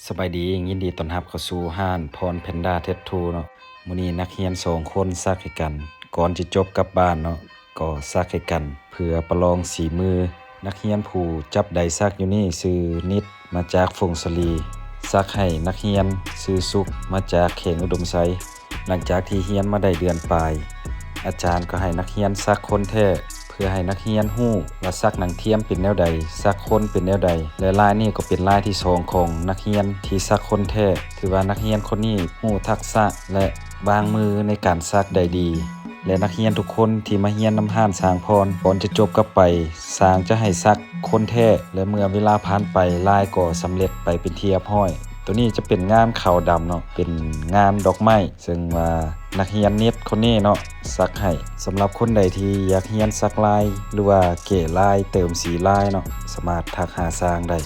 ສະບາຍດີ, ຍິນດີຕ້ອນຮັບເຂົ້າສູ່ຮ້ານພອນແພນດ້າແທັດທູເນາະ. ມື້ນີ້ນັກຮຽນສອງຄົນສັກໃຫ້ກັນ, ກ່ອນຈະຈົບກັບບ້ານເນາະ ກໍສັກໃຫ້ກັນ ເພື່ອປະລອງສີມື. ນັກຮຽນຜູ້ຈັບໄດສັກຢູ່ນີ້ຊື່ນິດ ມາຈາກຜົ້ງສາລີ, ສັກໃຫ້ນັກຮຽນຊື່ສຸກ ມາຈາກແຂວງອຸດົມໄຊ. ຫຼັງຈາກທີ່ຮຽນມາໄດ້ເດືອນປາຍ, ອາຈານກໍໃຫ້ນັກຮຽນສັກຄົນແທ້ ເພື່ອໃຫ້ນັກຮຽນຮູ້ວ່າສັກໜັງທຽມເປັນແນວໃດ, ສັກຄົນເປັນແນວໃດ ແລະ ລາຍນີ້ກໍເປັນລາຍທີສອງຂອງນັກຮຽນທີ່ສັກຄົນແທ້. ຖືວ່ານັກຮຽນຄົນນີ້ຮູ້ທັກສະ ແລະ ວາງມືໃນການສັກໄດ້ດີ ແລະ ນັກຮຽນທຸກຄົນທີ່ມາຮຽນນຳຮ້ານຊ່າງພອນ ກ່ອນຈະຈົບກັບໄປ, ຊ່າງຈະໃຫ້ສັກຄົນແທ້ ແລະ ເມື່ອເວລາຜ່ານໄປ, ລາຍກໍສຳເລັດໄປເປັນທີ່ຮຽບຮ້ອຍ. ໂຕນີ້ຈະເປັນງານຂາວດຳເນາະ, ເປັນງານດອກໄມ້ ເຊິ່ງວ່ານັກຮຽນນິດຄົນນີ້ເນາະ ສັກໃຫ້. ສຳລັບຄົນໃດທີ່ຢາກຮຽນສັກລາຍ ຫຼືວ່າແກ້ລາຍ, ເຕີມສີລາຍເນາະ, ສາມາດທັກຫາຊ່າງໄດ້.